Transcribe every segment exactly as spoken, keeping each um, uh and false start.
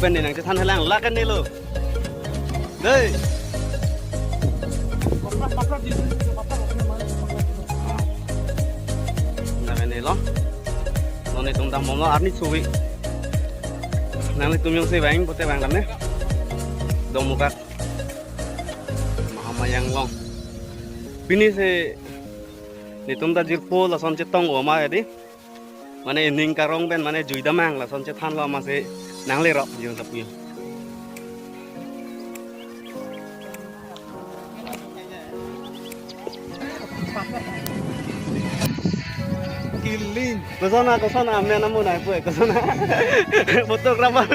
Pen ne nangchethan helang, lake ne lo. Dei. Lake ne lo. Non netum dambomlo arni suwi. Nanglitum jongsi vang pote vangdam ne. Dongmukak Mahamayang along. Pini si netum ta jirpo lason chetong oma ya dei. Mane ening karong pen mane jui damnang lason chethanlo, amatsi nanglerok jun lapu. Kiling. Kosona, kosona, amen amu nai pue, kosona. Photographer.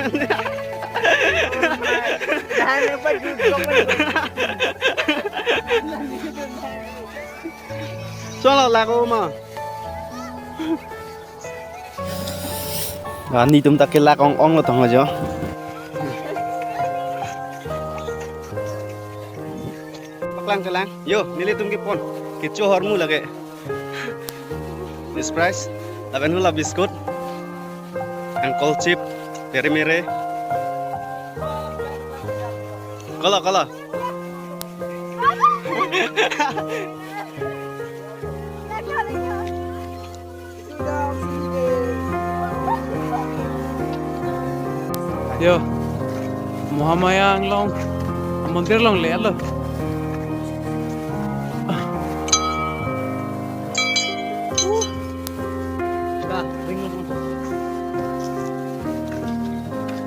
Cholo, lako ma. Arni atum ta kelak ong-ong lo tong jo. Paklang chelang. Yo, nelitum kepon. Kecho ahormu lake. This price. Lapen hula biscuit. Uncle chip. Tere mere. Kolo, kolo. Yo, Mahamayang along, mondir along le alo.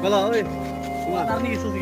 Kala, oi. Wah, tadi isu sih.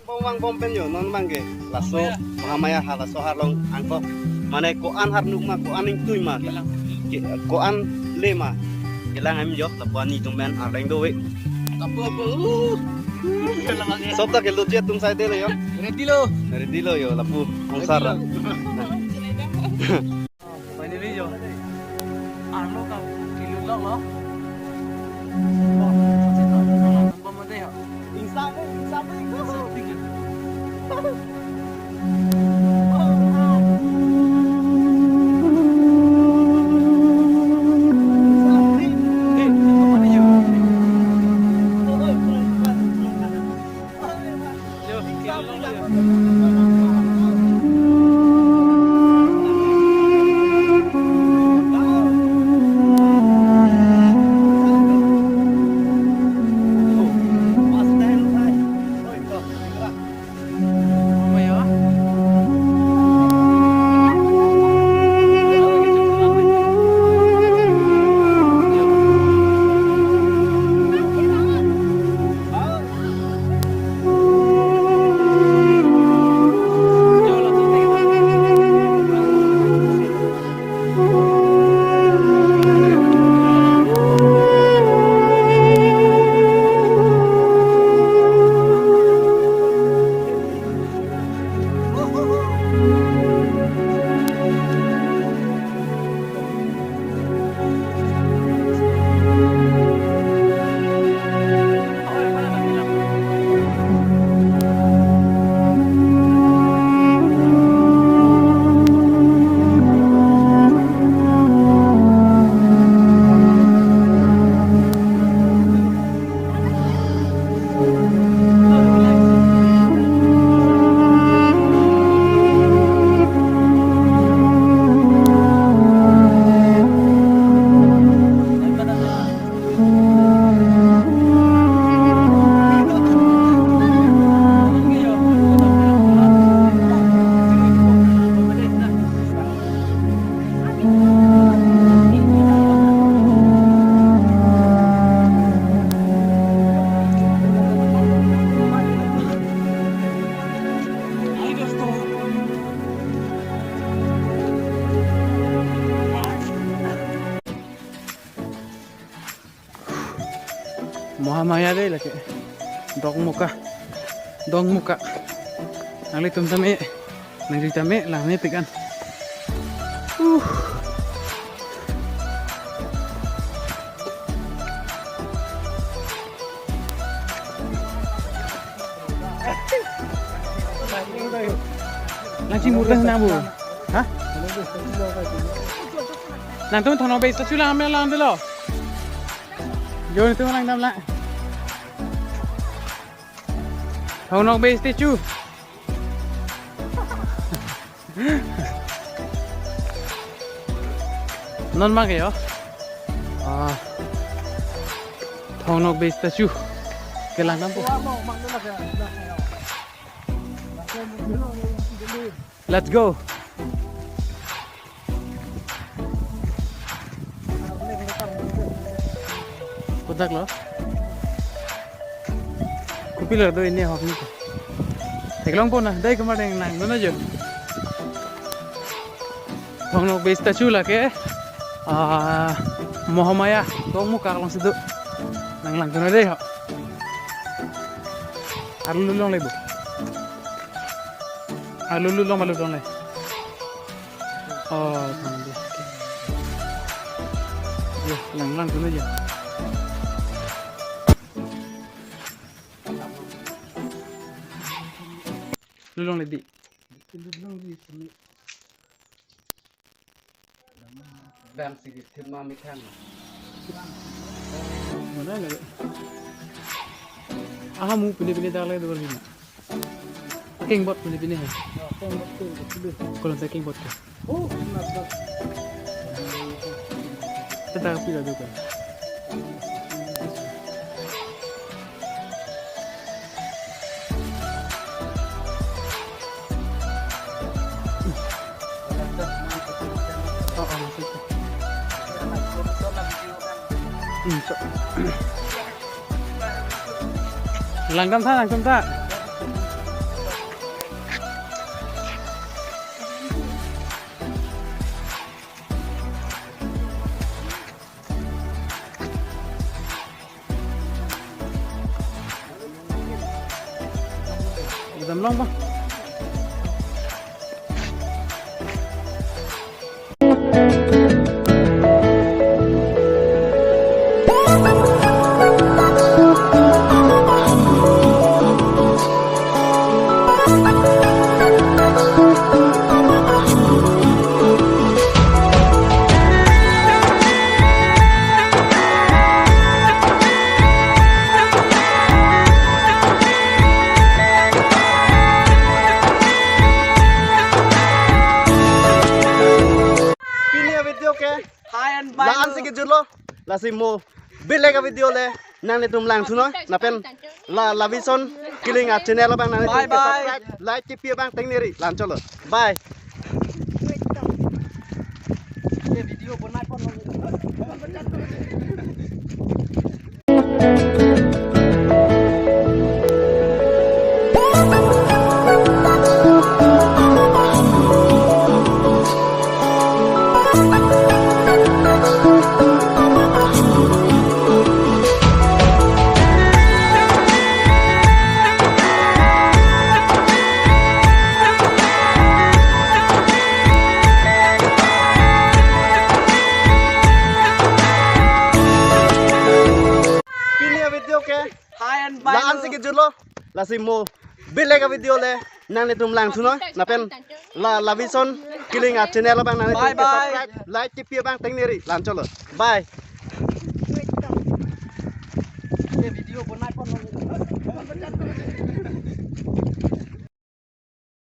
Bom vang bom pen yo, non bang ke. Laso Mahamaya ha, laso arlong angkok. Mane ko-an arnuk ma, ko-an ingtui ma. Ke, ko-an le ma. Kelang em yo, lapu ani atum pen arleng do we. Lapu, lapu. Sob ta ke lo je atum sai de le yo. Ready lo. Ready lo yo, lapu ongsar. Ready lo. Nah. Finally yo. Arlo ka kilu lok lo. Bomade yo. Insa pe, insa pe. Insa pe. Mahamaya dei lake. Dongmuka. Dongmuka. Nanglitum tame, nangli tame, langmepik an. Uh. Nangchimur dah nang bu. Hah? Nangtum Thong Nokbe statue lang, lang dolo. Yo, nangtum langdam lang. Thong Nokbe statue. Non ma ke yo. Ah. Thong Nokbe statue. Kelangdampo. Let's go. Kodak lo. Kopilo do ini ahok ni. Theklongpo na, dei kemar deng nang, dono jo. Thong Nokbe statue lake, ah, Mahamaya, Dongmuka alongsi do. Nanglang dono dei ho. Arlu longle bu. Arlu longle, arlu longle. Oh, thang di. Yo, langlang dono jo. Lu longle di. Bang si thim ma mi thang. Mana lagi? Aha mu pini pini dak lagi dua lima. Kengbot pini pini hai. Kalau saya kengbot ke. Tentang pila dua kan. Oh, oh, maksudnya. Hmm, so. Langdam tha, langdam tha. Kedam long bang. Pini avideo ke la-an si kejutlo. Lasi mo belek avideo le nanglitum langthunon. Lapen la Lavison Killing a channel abang nanglitum ke subscribe, like kepi abang tengneri. Langcholo. Bye. Pini avideo ke la-an si kejutlo. Lasi mo belek avideo le nanglitum langthunon. Lapen la Lavison Killing a channel abang nanglitum ke subscribe, like kepi abang tengneri. Langcholo. Bye.